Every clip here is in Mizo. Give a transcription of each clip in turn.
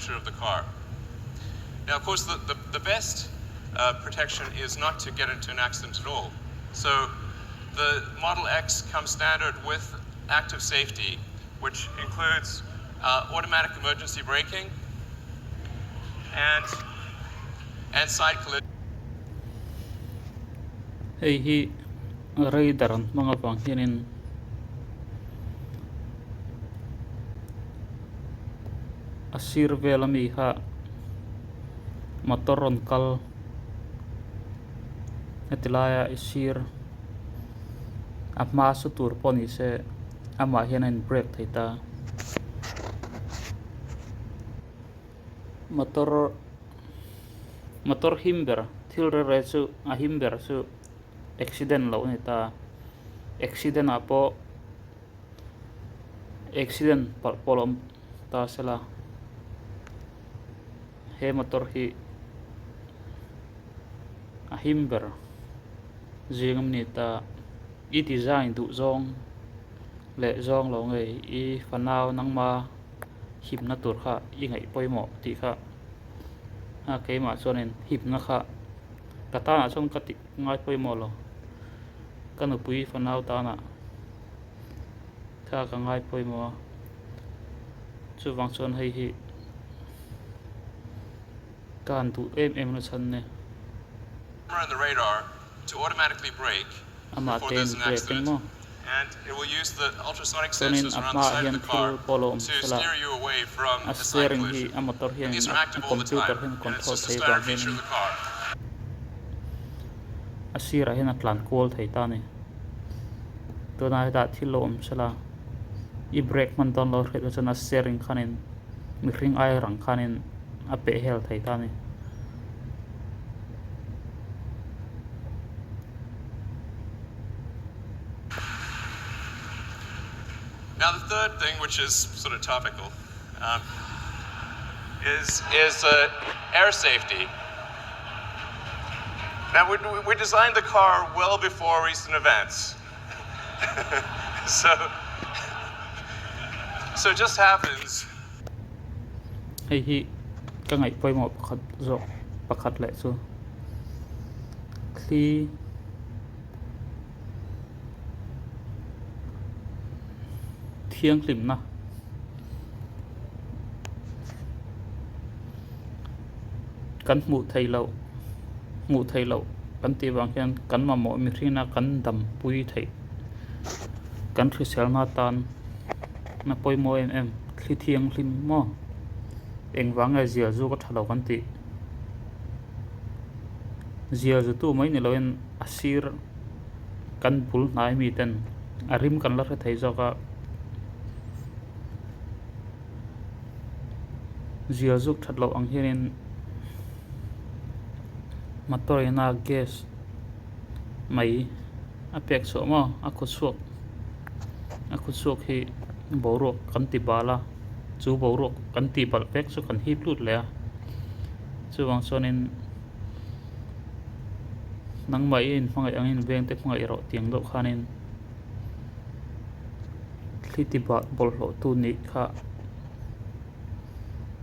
temperature of the car. Now, of course, the, the, the best protection is not to get into an accident at all. So the Model X comes standard with active safety, which includes automatic emergency braking and, and side collision. Hei hi radar an hmang avang hianin a sir vel ami kha motor rawn kal heti laia i sir a hma su tur pawh ni se amah hian a in brake thei ta. Motor motor him ber thil reng reng chu a him ber chu accident loh a ni ta accident ah pawh accident palh pawh a awm ta sela he motor hi a him ber zing a ni ta i design duh zawng leh zawng lo nge i fanau nangma himna tur kha i ngaih pawimawh tih kha a keimah chuanin himna kha ka tanah chuan ka tih ngai pawimawh lo ka nupui fanau tanah kha ka ngai pawimawh a chuvang chuan hei hi ka han duh em em na chhan a ni. Amah te in brake eng maw? Chuanin a hmaah hian thil pawh lo awm sela, a steering hi a motor hianin a computer hian control thei vang hianin a sirah hian a tlan kual thei ta a ni. Tunah hetah thil lo awm sela, i brake hman dawn lo hriat chuan a steering khanin mihring ai rang khanin a peh hel thei ta a ni. Now the third thing, which is sort of topical, is is uh, air safety. Now we, we designed the car well before recent events. so so it just happens Hei hi ka ngaih pawimawh pakhat zawk pakhat leh chu thli thianghlimna kan hmuh theih loh hmuh theih loh kan tih vang hian kan mamawh mihringa kan dampui theih kan hriselna atan a pawimawh em em thli thianghlim maw engvang nge zial zu ka tha lo kan tih zial zutu mai ni loin a sir kan bul hnai mi ten a rim kan la hre thei zawk a zial zuk that loh ang hianin motor ina gas mai a pek chhuah maw a khaw chhuak a khaw chhuak hi boruak kan ti bal a chu boruak kan tih balh vek chu kan hip lut leh a chuvang chuanin nangmah i inhmangaih angin veng te hmangaih rawh tiang deuh khanin thli ti bal bawlhhlawh tu nih kha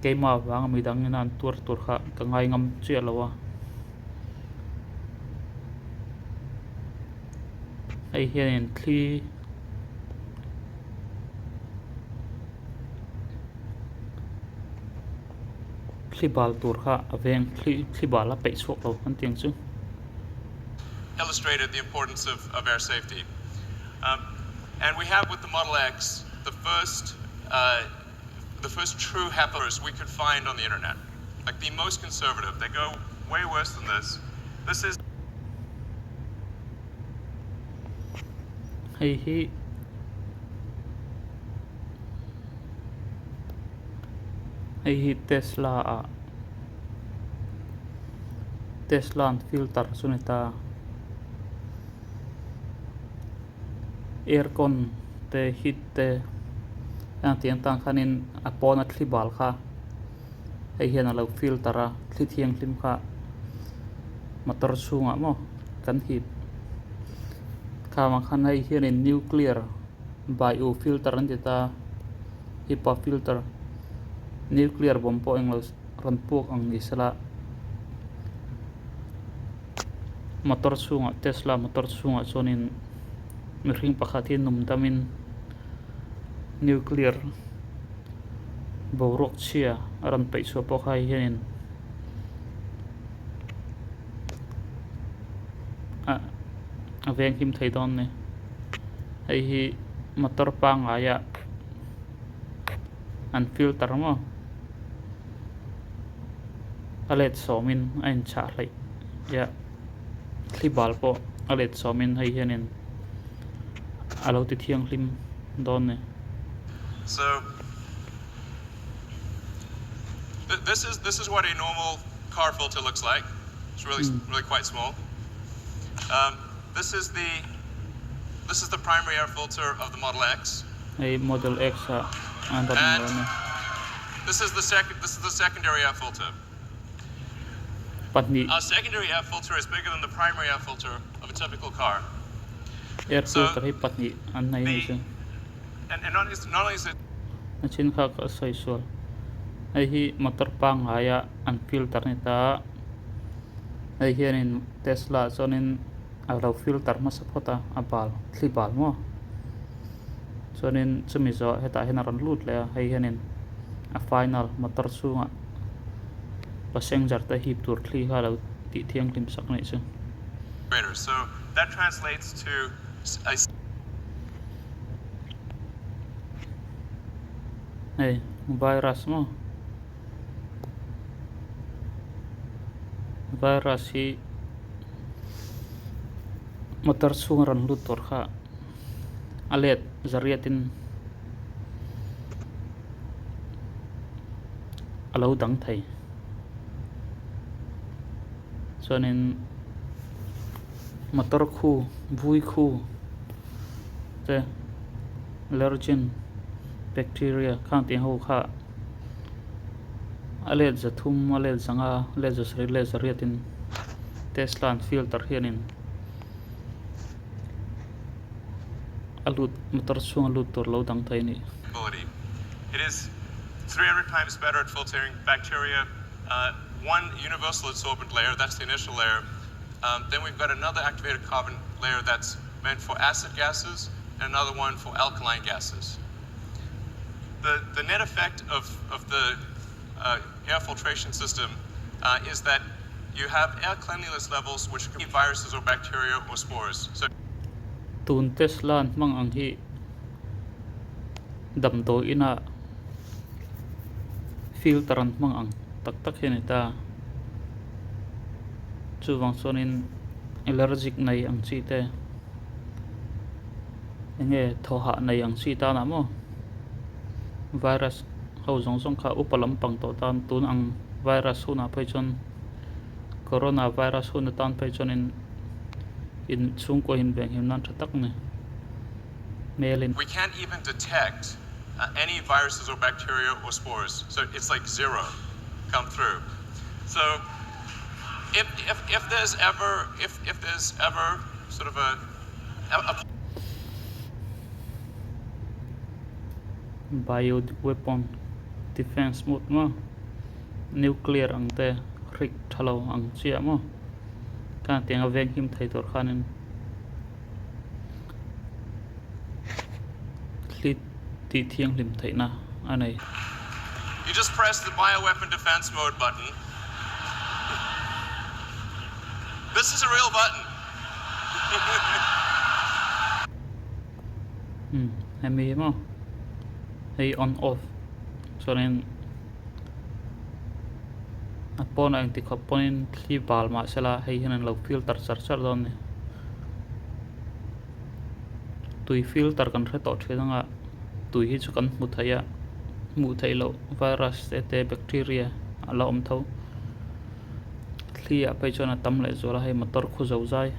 keimah avanga midang ina an tuar tur kha ka ngai ngam chiah lo a. Hei hianin thli thli bal tur kha a veng thli thli bal a peih chhuak lo an tih ang chu. Illustrated the importance of of air safety um and we have with the Model X the first uh the first true HEPA we could find on the internet like the most conservative they go way worse than this this is Hei hi hei hi Tesla ah Tesla an filter chu a ni ta aircon te heat te heng tiang tan khanin a pawna thli bal kha hei hian a lo filter a thli thianghlim kha motor chhungah maw kan hip kha vang khan hei hianin nuclear bio filter an ti ta HEPA filter. Nuclear bomb pawh englo rawn puak ang ni sela motor chhungah Tesla motor chhungah chuanin mihring pakhat hi num damin nuclear boruak chhia a rawn peih chhuah pawh kha hei hianin ah a veng him thei dawn a ni hei hi motor pangngai ah an filter maw a let sawmin a inchah hleih a thli bal pawh a let sawmin hei hianin a lo ti thianghlim dawn a ni. So this is this is what a normal car filter looks like. It's really really quite small. Um, this is the this is the primary air filter of the Model X. Hei Model X ah an rawn And ngawn a. this is the second this is the secondary air filter. Pahnih. Our secondary air filter is bigger than the primary air filter of a typical car. Air So filter hi pahnih an nei the anih chu. and, and not, not only is it A then kha ka sawi sual. Hei hi motor pangngaia an filter a ni ta a. Hei hianin Tesla ah chuanin a lo filter hmasa phawt a, a bal thli bal maw. Chuanin chumi zawh hetah hian a rawn lut leh a, hei hianin a final motor chhungah passenger te hip tur thli kha a lo tih thianghlim sak a nih chu. So that translates to a Hei virus maw virus hi motor chhung a rawn lut tur kha a let zariat in a lo dang thei chuanin motor khu vui khu te allergen bacteria khang tih ho kha a let zathum a let zanga a let zasarih let zariat in Tesla an filter hianin a lut motor chhung a lut tur lo dang thei a ni. It is 300 times better at filtering bacteria uh, one universal adsorbent layer that's the initial layer um, then we've got another activated carbon layer that's meant for acid gases and another one for alkaline gases. The, the net effect of, of the uh, air filtration system uh, is that you have air cleanliness levels which can be viruses or bacteria or spores. So Tun Tesla an hmang ang hi damdawi inah filter an hmang ang tak tak hi a ni ta. Chuvang chuanin allergic nei ang chi te enge thaw hah nei ang chi tanah maw virus ho zawng zawng kha upa lampang tawh tan tun ang virus hunah phei chuan corona virus hun atan phei chuanin in chhungkaw invenghim nan tha tak a ni hmelin. We can't even detect uh, any viruses or bacteria or spores. So it's like zero come through. So if, if, if there's ever if, if there's ever sort of a, a Bio weapon defense mut maw nuclear ang te hrik tha lo ang chiah maw khang tiang a veng him thei tur khanin thli tih thianghlim theihna a nei. You just press the bioweapon defense mode button. This is a real button. Umm hemi hi maw hei on off chuanin a pawnah engti khawp pawhin thli bal mahsela hei hian an lo filter char char dawn a ni. Tui filter kan hre tawh thin anga tui hi chu kan hmu thei a hmuh theih loh virus te te bacteria a la awm tho thli ah phei chuan a tam leh zual a hei motor khu zo zai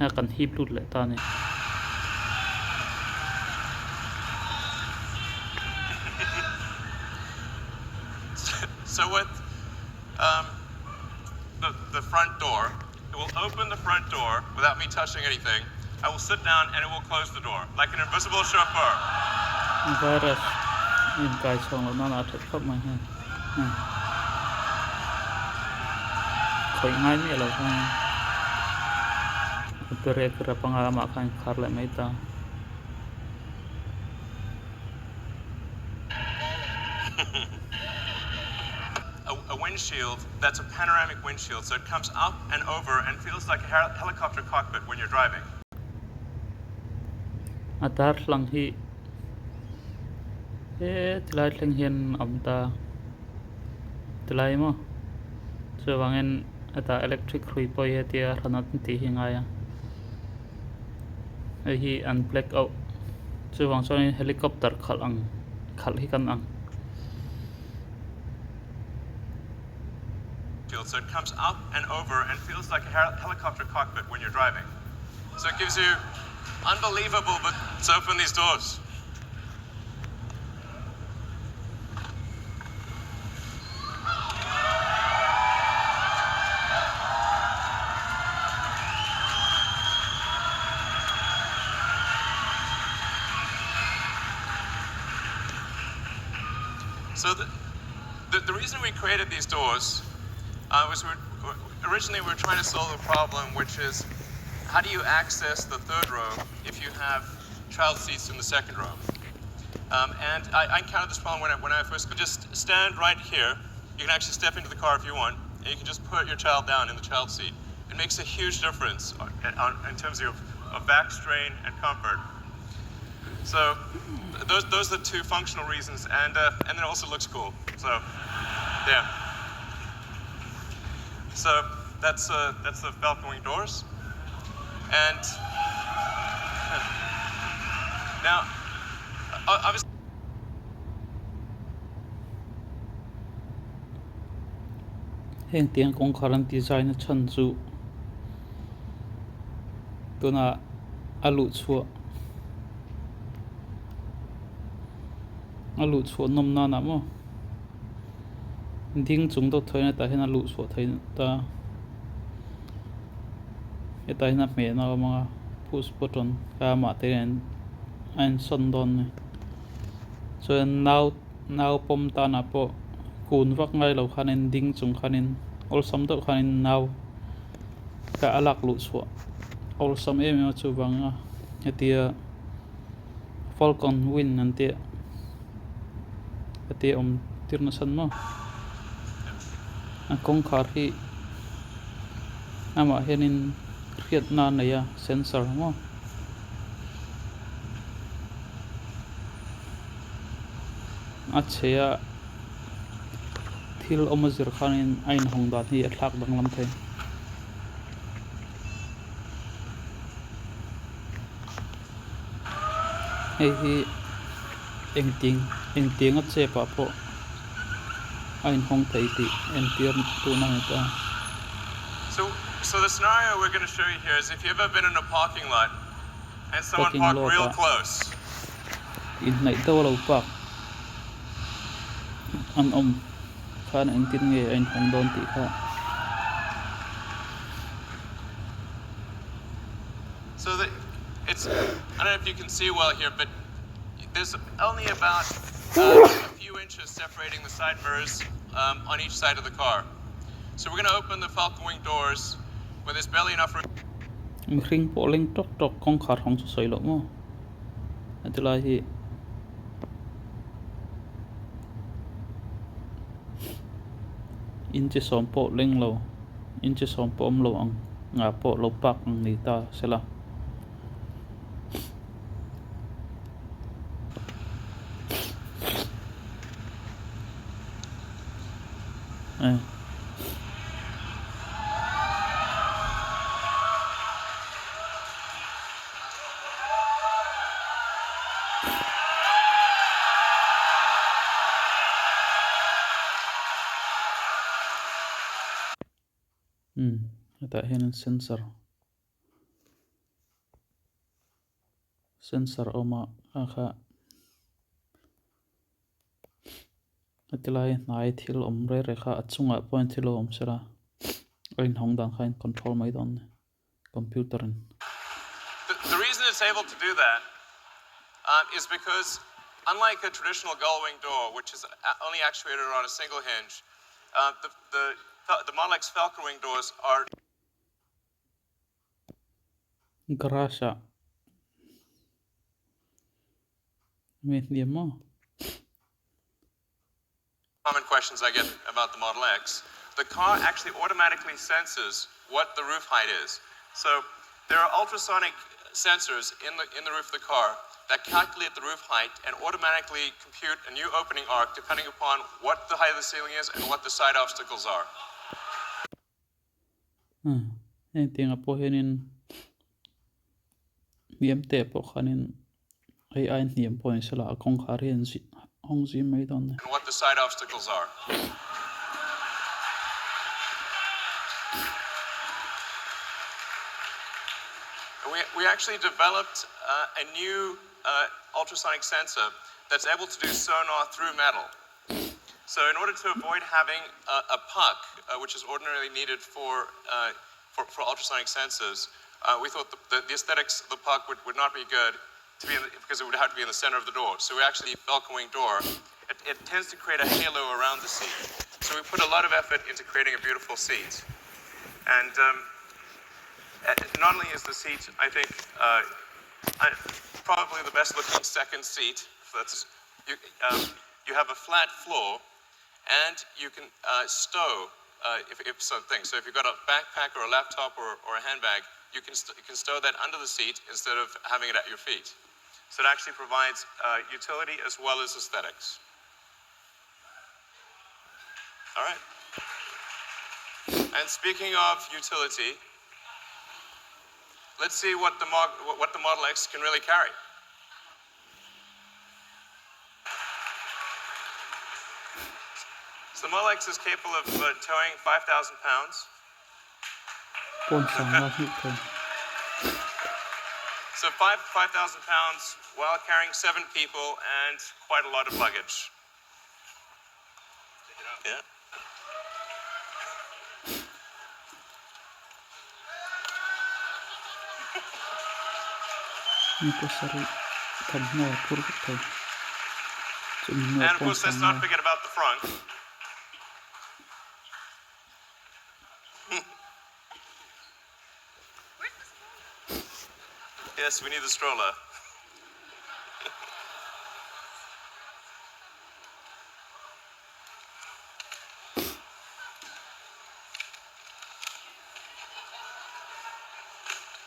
a kan hip lut leh ta a ni. So with um the the front door It will open the front door without me touching anything. I will sit down and it will close the door, like an invisible chauffeur. Virus Inkai chhawng loh nana a that khawp mai hei khawih ngai miah lo khan a brake rap anga amah khan a inkhar leh mai ta. A windshield that's a panoramic windshield so it comes up and over and feels like a helicopter cockpit when you're driving. A darthlalang hi He tilai thleng hian a awm ta tilai maw chuvangin hetah electric hrui pawh hi hetia hran an tih hi a ngai a hei hi an black out chuvang chuanin helicopter khalh ang khalh hi kan ang. So it comes up and over and feels like a helicopter cockpit when you're driving. So it gives you unbelievable but let's open these doors. So the, the, the reason we created these doors uh, was we originally we were trying to solve a problem, which is how do you access the third row if you have child seats in the second row? Um, and I, I encountered this problem when I, when I first just stand right here. You can actually step into the car if you want, and you can just put your child down in the child seat. It makes a huge difference in terms of, of back strain and comfort. So those, those are the two functional reasons, and, uh, and then it also looks cool. So, yeah. So that's, uh, that's the Falcon Wing doors. And now, obviously, Heng tiang kawngkhar an design a chhan chu tunah a luh chhuah a luh chhuah nawm nanah maw ding chung deuh thaw hian hetah hian a luh chhuah theih ta hetah hian a hmehna a awm ang a push button kha amah te hian a insawn dawn a ni chuan nau nau pawm tanah pawh kun vak ngai lo khanin ding chung khanin awlsam deuh khanin nau kha a lak luh chhuah awlsam em em a chuvanga hetia falcon win an tih hetia awm tir nasa maw a kawngkhar hi amah hianin hriatna a nei a sensor maw. A chhe a thil awm a zir khanin a inhawng dan hi a thlak danglam thei. Hei hi engting engtianga chep ah pawh a inhawng thei tih entir tuna a ni ta. So so the scenario we're going to show you here is if you've ever been in a parking lot and someone Parking parked lot real ah close. Inhnaih deuh a lo park an awm khan engtin nge a inhawng dawn tih kha. So the, it's, I don't know if you can see well here, but there's only about uh, a few inches separating the side mirrors um, on each side of the car. So we're going to open the Falcon Wing doors where there's barely enough room. Mihring pawh leng tawk tawk kawngkhar hawng chu sawi loh maw heti lai hi inchi sawm pawh leng lo inchi sawm pawh awm lo ang ngah pawh lo park ang ni ta sela. Umm hetah hianin sensor sensor a awm a a kha heti lai hnai thil awm rei rei kha a chungah pawh hian thil a awm sela a inhawng dan kha a in control mai dawn a ni computer in. The reason it's able to do that um, is because Unlike a traditional gullwing door, which is only actuated on a single hinge, uh, the, the, the Model X Falcon wing doors are Garage ah mi hniam maw? Common questions I get about the Model X. The car actually automatically senses what the roof height is. So there are ultrasonic sensors in the, in the roof of the car that calculate the roof height and automatically compute a new opening arc depending upon what the height of the ceiling is and what the side obstacles are. Heng tiangah pawh hianin hniam te pawh khanin hei aiin hniam pawh ni sela a kawngkhar hi an hawng zim mai dawn a ni. And what the side obstacles are. We, we actually developed uh, a new uh, ultrasonic sensor that's able to do sonar through metal. So in order to avoid having a, a puck, uh, which is ordinarily needed for, uh, for, for ultrasonic sensors, uh, we thought the, the, the aesthetics of the puck would, would not be good to be in the, because it would have to be in the center of the door. So we actually Falcon wing door. It, it tends to create a halo around the seat. So we put a lot of effort into creating a beautiful seat. And um, uh, not only is the seat, I think, uh, probably the best looking second seat. That's, you, um, you have a flat floor and you can uh, stow uh, if, if something. So if you've got a backpack or a laptop or, or a handbag, you can, you can stow that under the seat instead of having it at your feet. So it actually provides uh, utility as well as aesthetics. All right. And speaking of utility, let's see what the, what the Model X can really carry. So the Model X is capable of uh, towing 5,000 pounds. Pawn sanga hmuh thei. So 5,000 pounds while carrying seven people and quite a lot of luggage. Yeah. Mi pasarih thawmhnaw a phur vek thei. Chumi hnuah And of pawn course, let's sanga. not forget about the front. Yes, we need the stroller.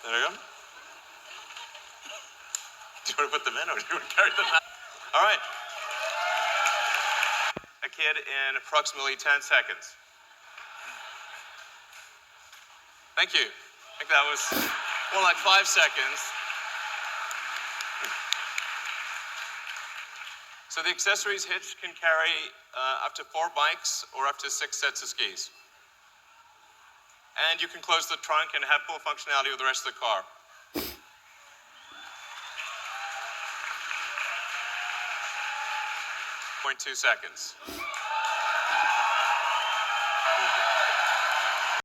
There we go. Do you want to put them in or do you want to carry them out? All right. A kid in approximately 10 seconds. Thank you. I think that was more like five seconds. So the accessories hitch can carry uh, up to four bikes or up to six sets of skis. And you can close the trunk and have full functionality with the rest of the car. 0.2 seconds.